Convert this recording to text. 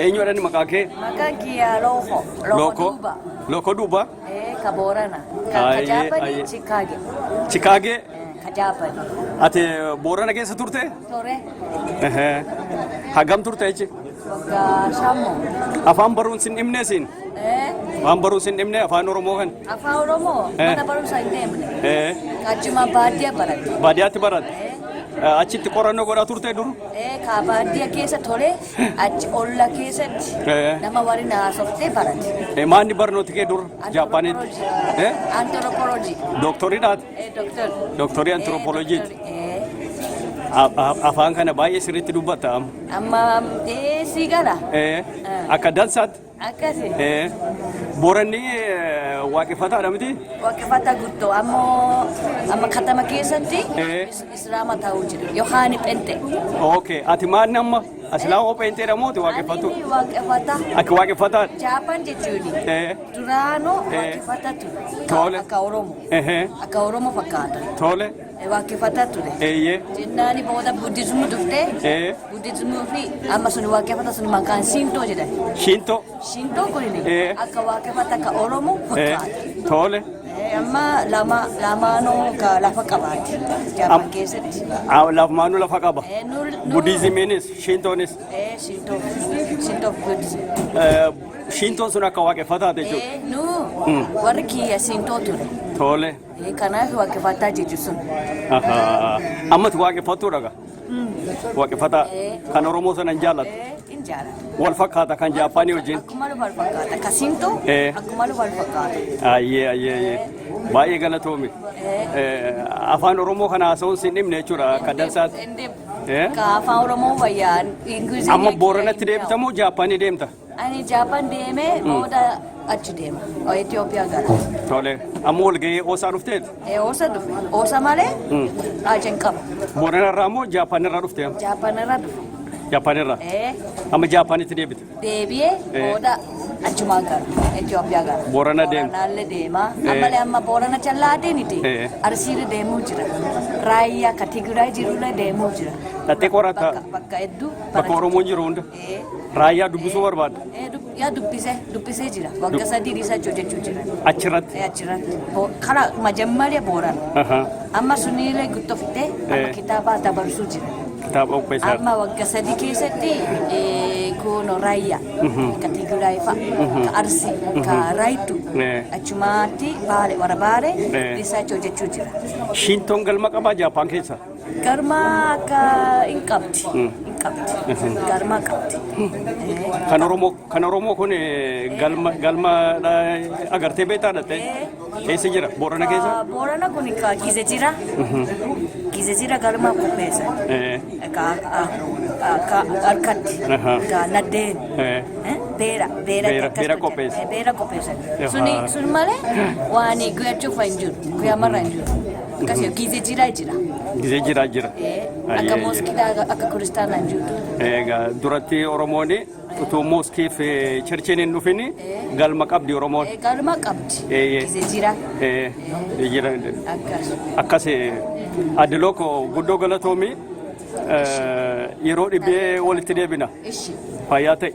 Eenyudha inni maqaa kee? Maqaan kiyya Looko. Looko Duuba. Looko Duuba. Ka Boorana. Ka Ayyee, Jaapanii ayyee. Chikaage. Chikaagee. Ka Jaapanii. Ati Boorana keessa turte? Tore. Ehee. Hagam turte jechi? Waggaa shammo. Afaan baruun sin dhibne siin? Afaan baruun sin dhibne afaan Oromoo kan? Afaan Oromoo mana barumsaa hin deemne. Achuma baadiyyaa baradhe. Baadiyyaatti baratte? Achitti qorannoo godhaa turte dur? Ka baadiyyaa keessa tole achi olla keessatti nama waliin haasoftee barate. Maanni barnooti kee dur Jaappaanitti? Anthropology. Dooktoriidhaati? Doctor. Dooktorii anthropologiiti. Afaan kana baay'ee sirriitti dubbatta amma. Amma sii gala. Akka dansaatti. Akkasi. Booranni waaqeffataadha miti? Waaqeffata guddoo ammoo amma katama keessatti islaama ta'uu jira. Yohaani Pente. Okay. Ati maanni amma islaama pheenxeedha moo ati waaqeffatu? Ani waaqeffata. Akka waaqeffataadha? Jaapan jechuun duraanuu waaqeffata ture. Tole. Akka Oromoo. Akka Oromoo fakkaata. Tole. Waaqeffata ture. Jennaani booda Buddhismii dhuftee Buddhismii fi amma sun waaqeffata sun maqaan Shintoo jedhan. Shintoo. Shintoon kun akka waaqeffata akka Oromoo fakkaata. Tole. Amma lama lamaanuu ka lafa qabaati. Jaapan keessatti. Lamaanuu lafa qaba. Buddhismiinis Shintoonis. Shintoo Shintoo fi Buddhism. Shintoon sun akka waaqeffataati jechuudha. Nu warri kiyya Shintoo ture. Tole. Kanaaf waaqeffataa jechuun sun. Ahaa. Ammati waaqeffattuudha gaa. Waaqeffataa kan Oromoo sana hin jaallatu. Hin jaalladha. Wal fakkaata kan Jaappaanii wajjin. Akkuma wal fakkaata. Ka Shintoo akkuma wal fakkaata. Ayyee ayyee ayyee. Baay'ee galatoomi. Afaan Oromoo kana haasa'uun sin dhibne jechuudha akka dansaatti. Hin dhibu. Ka afaan Oromoo wayyaa Ingilizii. Amma Booranatti deebita moo Jaappaanii deemta? Ani Jaapaan deemee booda achi deema. Itoophiyaa gara. Tole. Amma wal gahee Oosaa dhufteeti? Oosa dhufe. Oosa malee achi hin qabu. Boorana irraa moo Jaappaan irraa dhufte? Jaapaan irraa dhufe. Jaappaan irraa. Amma Jaappaanitti deebite. Deebi'ee booda achumaan gara. Itoophiyaa gara. Boorana deema. Booranaallee deema. Ammallee amma Boorana callaa adeemite. Arsiirra deemuu jira. Raayyaa ka Tigraay jirullee deemuu jira. Dhattee qoratta. Bakka hedduu. Bakka Oromoon jiru hunda. Raayyaa dubbisuu barbaadda. Yaa dubbisee jira. Waggaa 3 research hojjechuu jira. Achirratti. Achirratti. Karaa majammaria Boorana. Amma suniilee guttoo fitee amma kitaaba dabarsuu jira. Kitaaba qopheessaa. Amma waggaa 3 keessatti kun raayyaa ka Tigraay fa'a, ka Arsii, ka Raayituu achumaatti baale warra baale research hojjechuu jira. Shintoon galma qabaa Jaappaan keessa? Galma akka hin qabdi. Hin qabdi. Galma qabdi. Kan Oromoo kun galma agartee beektaa dhatte? Eessa jira? Boorana keessa? Boorana kun ka gize jira. Gize jira galma qopheessa. Ka ka harkatti. Ka naddeen. Beera beera Beera qopheessa. Beera qopheessa. Suni sun malee waan guyyaa cufa hin jiru. Guyyaa marra hin jiru. Akkasii gize jira jira. Gizee jira jira. Akka mooskiidhaa akka kiristaanaa hin jirtu. Egaa duratti Oromoon utuu mooskii fi churchiin hin dhufin galma qabdi Oromoon. Galma qabdi. Gize jira. Jira. Akkas. Akkas adde Looko guddoo galatoomi yeroo dhibee walitti deebina. Ishi. Fayyaa ta'e.